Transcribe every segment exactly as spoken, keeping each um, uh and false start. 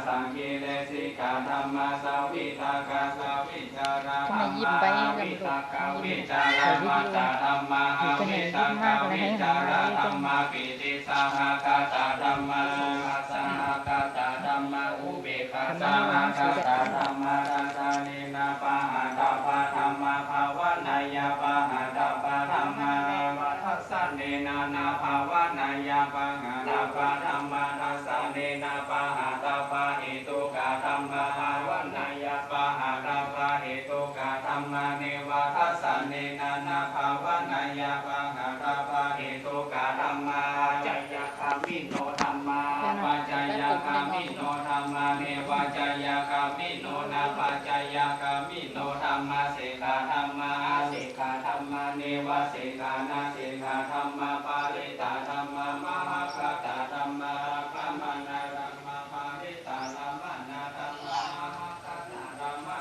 Saṅkilesīkā dhammā savitakkasavicārā dhammā avitakkavicāramattā dhammā avitakkavicārā dhammā pītisahagatā dhammā sukhasahagatā dhammā upekkhāsahagatā dhammā dassanena pahātabbā dhammā bhāvanāya pahātabbā dhammā neva dassanena na bhāvanāya pahātabbā dhammā dassanena pahātabbahetukā dhammā bhāvanāya pahātabbahetukā dhammā neva dassanena na bhāvanāya pahātabbahetukā dhammā. Ācayagāmino dhammā, āpaccayagāmino dhammā, nevaccayagāmino nāpaccayagāmino dhammā, sekkhā dhammā, asekkhā dhammā, nevasekkhā nāsekkhā dhammā, parittā dhammā, mahaggatā dhammā, aggāmana dhammā, parittāramana dhammā, mahaggataraṇa dhammā,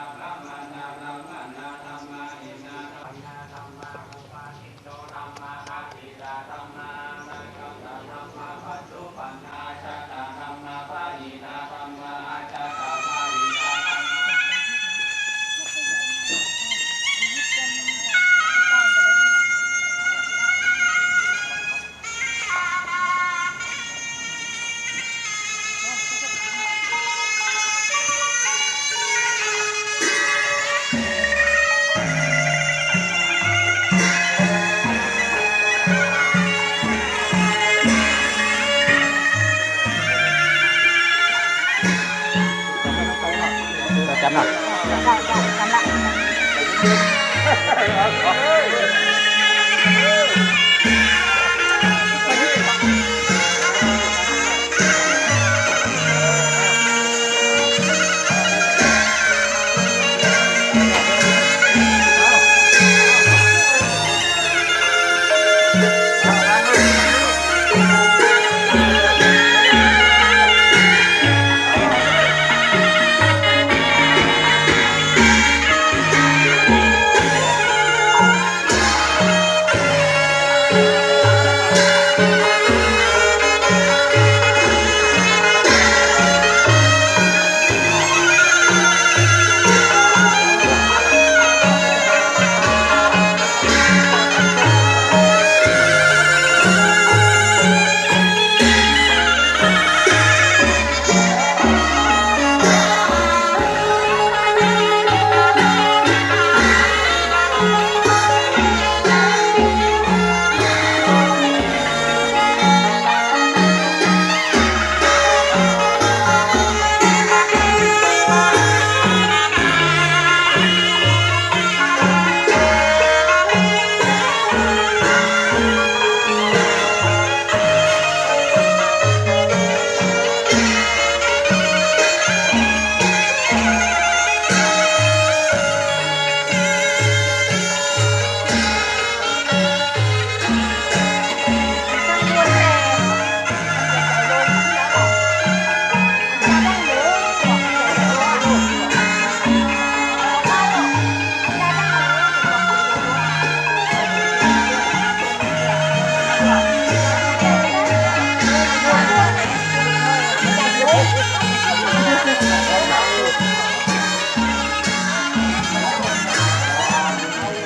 aggāmanaraṇa dhammā, hīnaraṇa dhammā, upādi Jam lah.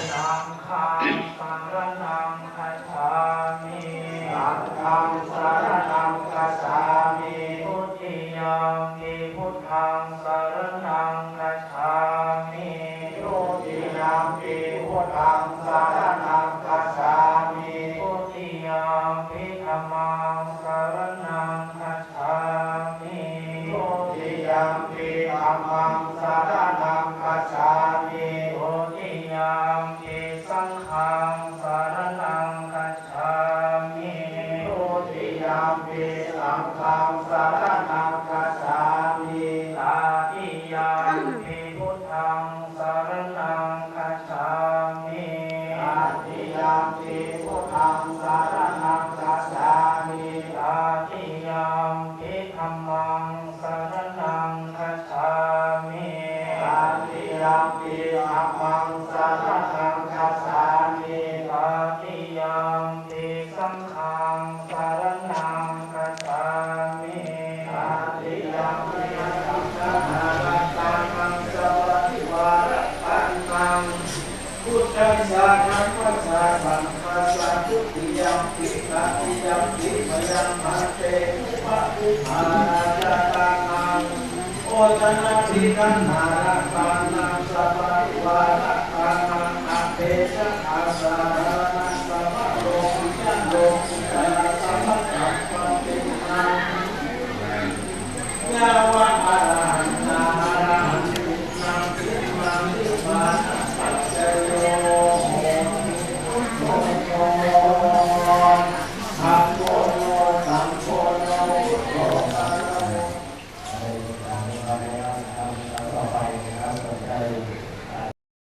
Saṅghaṃ saraṇaṃ gacchāmi. Saṅghaṃ saraṇaṃ gacchāmi. Dutiyampi buddhaṃ saraṇaṃ gacchāmi. Dutiyampi buddhaṃ saraṇaṃ gacchāmi. Dutiyampi dhammaṃ saraṇaṃ gacchāmi. Dutiyampi dhammaṃ saraṇaṃ gacchāmi. Dutiyampi saṅghaṃ saraṇaṃ gacchāmi. Dutiyampi saṅghaṃ saraṇaṃ gacchāmi. Tatiyampi buddhaṃ saraṇaṃ gacchāmi. Tatiyampi buddhaṃ saraṇaṃ gacchāmi. Tatiyampi dhammaṃ saraṇaṃ gacchāmi. Tatiyampi dhammaṃ saraṇaṃ gacchāmi. Tatiyampi saṅghaṃ saraṇaṃ gacchāmi. Tatiyampi Ārakkhaṃ, osannaddhiṃ gaṇhatha, pāṇaṃ saparivāraṃ, āgaṃ apesaṃ, āsaraṇaṃ sappāṇo, tusitaṃ lokaṃ, tusitaṃ lokuttaraṃ, sabbasampattipāṇinaṃ. Yāva